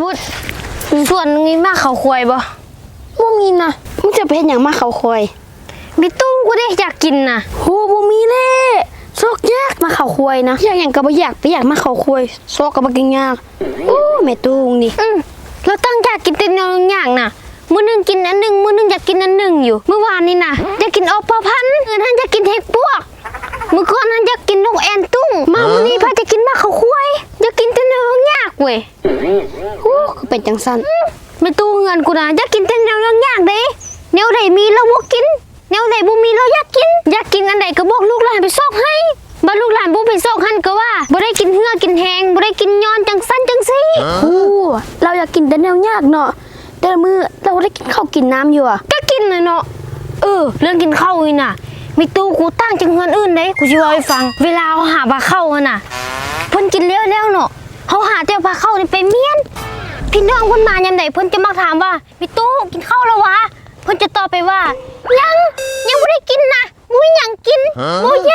ບຸດ ສວນມີໝາກເຂົ້າຄວາຍບໍ່? ບໍ່ມີນະ. ມຶງຈະໄປເຮັດຫຍັງໝາກເຂົ້າຄວາຍ? ມີຕູ້ກູເດ້ ຢາກກິນນະ. ໂຫ ບໍ່ມີແລ້ວ. ຊອກຍາກໝາກເຂົ້າຄວາຍນະ. ຢາກຫຍັງກໍບໍ່ຢາກ ໄປຢາກໝາກເຂົ້າຄວາຍ ຊອກກໍບັກຍາກ. ໂອ້ ແມ່ຕູ້ນີ້. ອືມ ລາວຕັ້ງຢາກກິນແຕ່ແນວຍາກນະ. ມື້ໜຶ່ງກິນອັນໜຶ່ງ ມື້ໜຶ່ງຢາກກິນອັນໜຶ່ງຢູ່. ມື້ວານນີ້ນະ ຢາກກິນອອກປາພັນ, ມື້ອື່ນຫັ້ນຢາກກິນເຫັດປວກ, ມື້ກ່ອນຫັ້ນຢາກກິນນົກແອ່ນຕຸ້ງ, ມາມື້ນີ້ພັດຢາກກິນໝາກເຂົ້າຄວາຍ. ຢາກກິນແຕ່ແນວຍາກເວີຍ. ໂອ້ ຄືເປັນຈັ່ງຊັ້ນ? ແມ່ຕູ້ເຮືອນກູນະ ຢາກກິນແຕ່ແນວຍາກໆເດ້. ແນວໃດມີລາວບໍ່ກິນ, ແນວໃດບໍ່ມີລາວຢາກກິນ. ຢາກກິນອັນໃດກໍບອກລູກຫຼານໄປຊອກໃຫ້. ບາດລູກຫຼານບໍ່ໄປຊອກຫັ້ນກໍວ່າ ບໍ່ໄດ້ກິນເຫື່ອກິນແຮງ, ບໍ່ໄດ້ກິນຍ້ອນຈັ່ງຊັ້ນຈັ່ງຊີ້. ໂອ້ ລາວຢາກກິນແຕ່ແນວຍາກເນາະ. ແຕ່ລະມື້ລາວໄດ້ກິນເຂົ້າກິນນ້ຳຢູ່ຫວາ? ກໍກິນແຫຼະເນາະ. ເອີ ເລື່ອງກິນເຂົ້ານີ້ນະ ແມ່ຕູ້ກູຕ່າງຈາກເຮືອນອື່ນເດ້. ກູຊິເວົ້າໃຫ້ຟັງ. ເວລາເຮົາຫາພາເຂົ້າຫັ້ນນະ ເພິ່ນກິນແລ້ວແລ້ວເນາະ. ເຮົາຫາແຕ່ພາເຂົ້ານີ້ໄປມ້ຽນ. ພີ່ນ້ອງເພິ່ນມາຍາມໃດ ເພິ່ນຈະມັກຖາມວ່າ ແມ່ຕູ້ກິນເຂົ້າແລ້ວຫວາ? ເພິ່ນຈະຕອບໄປວ່າ ຍັງ, ຍັງບໍ່ໄດ້ກິນນະ. ບໍ່ມີຫຍັງກິນ. ບໍ່ຢ